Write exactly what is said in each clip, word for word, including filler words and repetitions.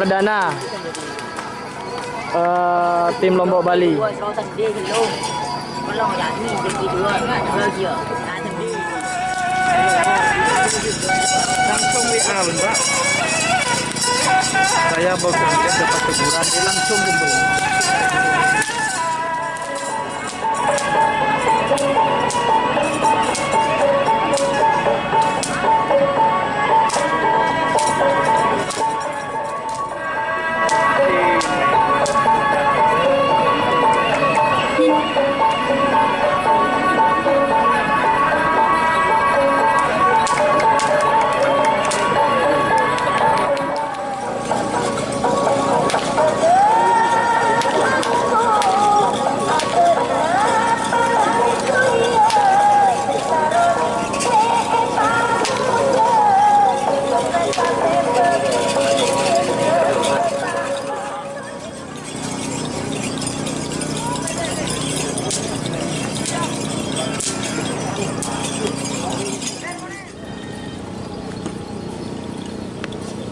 Dana, eh, tim Lombok Bali. Langsung W A, Pak. Saya mau berangkat, dapat teguran, dia langsung kumpul.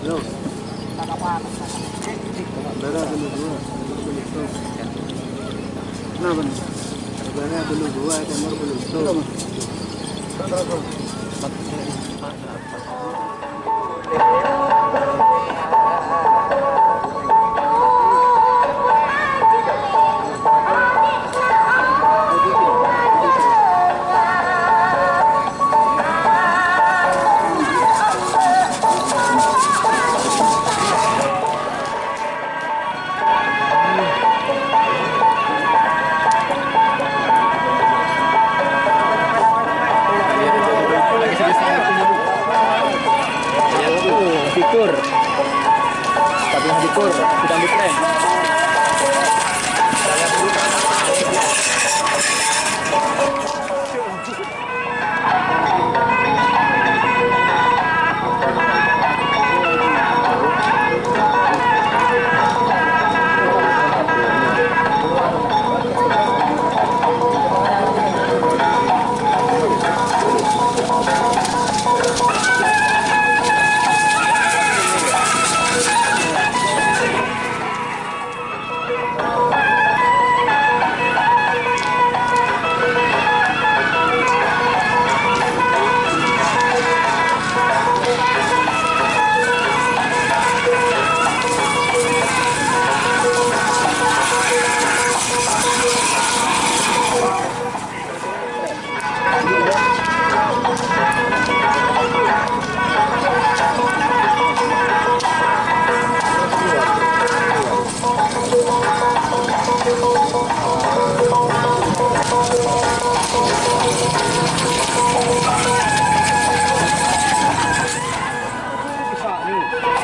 Yo. Darah bunuh dua, nomor bunuh satu. Kenapa nih? Darah bunuh dua, nomor bunuh satu. Fitur. Tapi fitur, sedang di prank.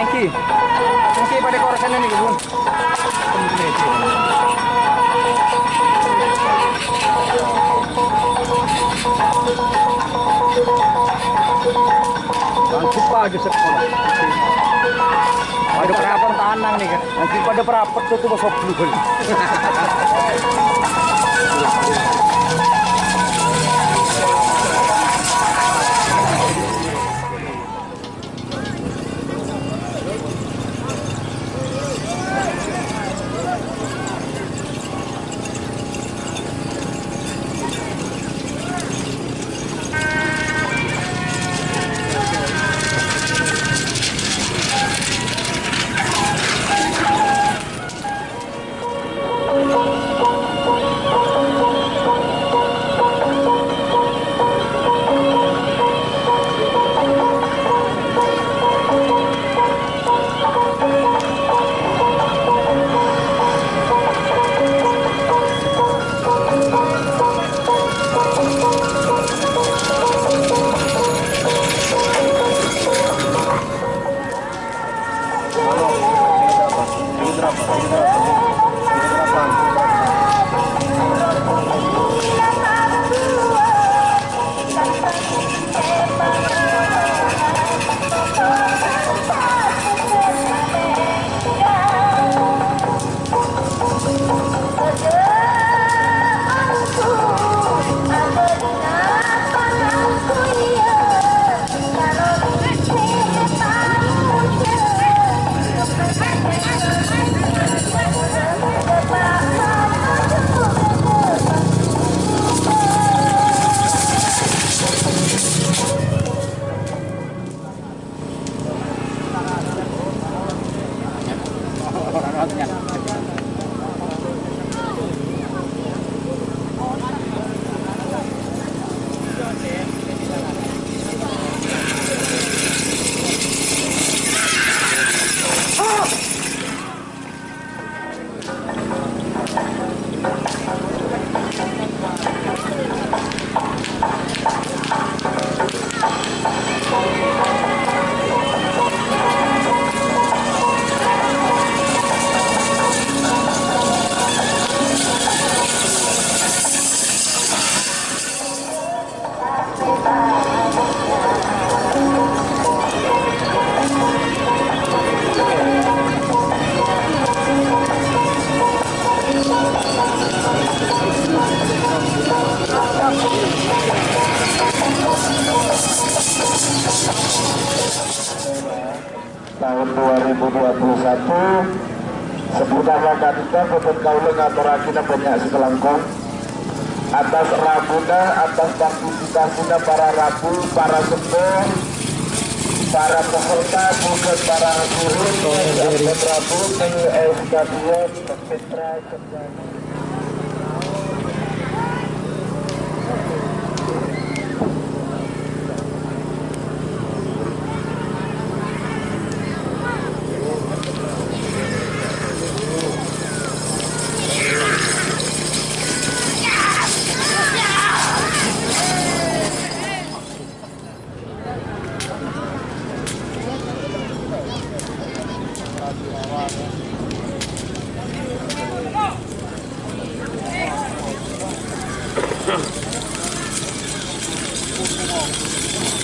Èngghi. Èngghi padâ kor sènè nèka, Bun. Langsung paju sekolah. Padâ perapet tanang nèka. Èngghi padâ perapet tuh, tuh, masuk dulu. Tahun dua ribu dua puluh satu, sabellunna ka'dinto bhâdhân kaulâ ngatorraghina bânnya' sakalangkong atas rabuna, atas partisipasina para rabu, para sepuh, para peserta, bhâdhân para hadirin, para rabu, di stadion Petra.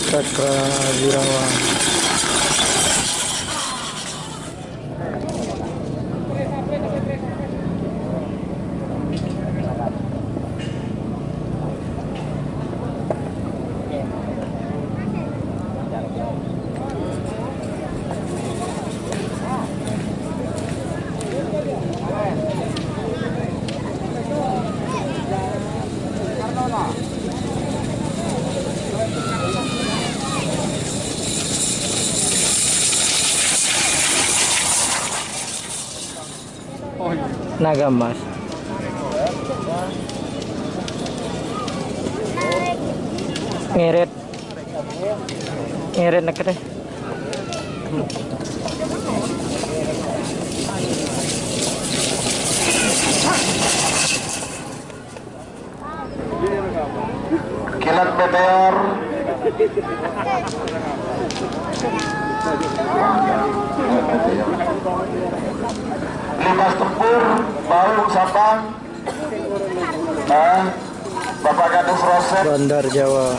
Cakrawirawan. Naga Emas. Ngeret. Ngeret nèka deh. Kilat Meteor. Lintas Tempur, Bau, Sabang. Ah, Bapak Kadus Roset. Bandar Jawa.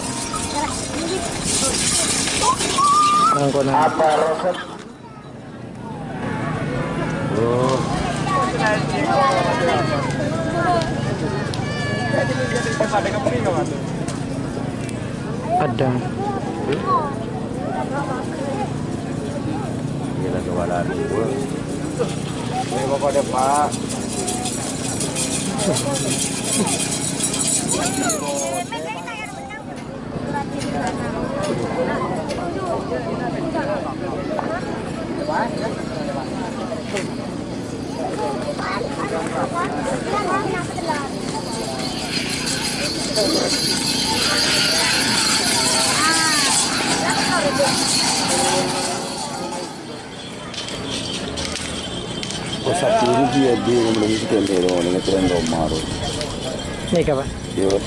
Nangkonan. Apa Roset? Oh. Ada. Ini lagi wala dua. Ini pokoknya, Pak. Oh, satu ini dia, dia yang belum bisa, dia yang belum, dia yang belum marah. Ini apa? Iya.